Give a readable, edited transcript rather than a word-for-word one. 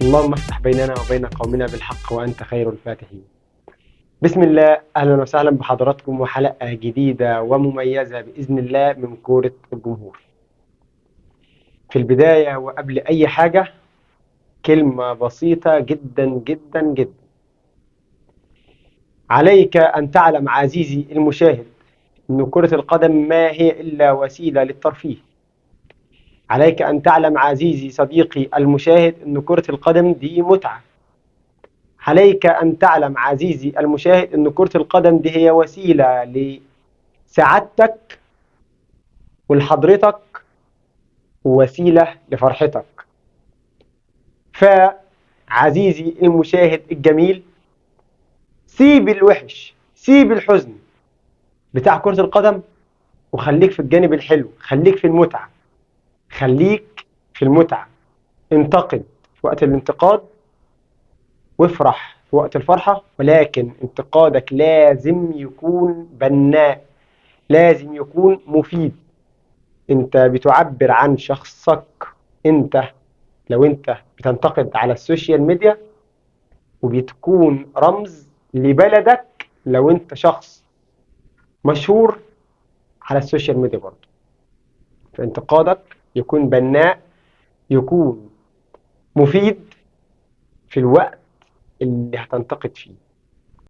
اللهم افتح بيننا وبين قومنا بالحق وأنت خير الفاتحين. بسم الله، أهلا وسهلا بحضراتكم وحلقة جديدة ومميزة بإذن الله من كورة الجمهور. في البداية وقبل أي حاجة كلمة بسيطة جدا جدا جدا. عليك أن تعلم عزيزي المشاهد أن كرة القدم ما هي إلا وسيلة للترفيه. عليك أن تعلم عزيزي صديقي المشاهد أن كرة القدم دي متعة. عليك أن تعلم عزيزي المشاهد أن كرة القدم دي هي وسيلة لسعادتك ولحضرتك ووسيلة لفرحتك. فعزيزي المشاهد الجميل، سيب الوحش، سيب الحزن بتاع كرة القدم وخليك في الجانب الحلو، خليك في المتعة، خليك في المتعة. انتقد في وقت الانتقاد وافرح في وقت الفرحة، ولكن انتقادك لازم يكون بناء، لازم يكون مفيد. انت بتعبر عن شخصك. انت لو انت بتنتقد على ال social media وبتكون رمز لبلدك، لو انت شخص مشهور على ال social media برضه، فانتقادك يكون بناء، يكون مفيد في الوقت اللي هتنتقد فيه.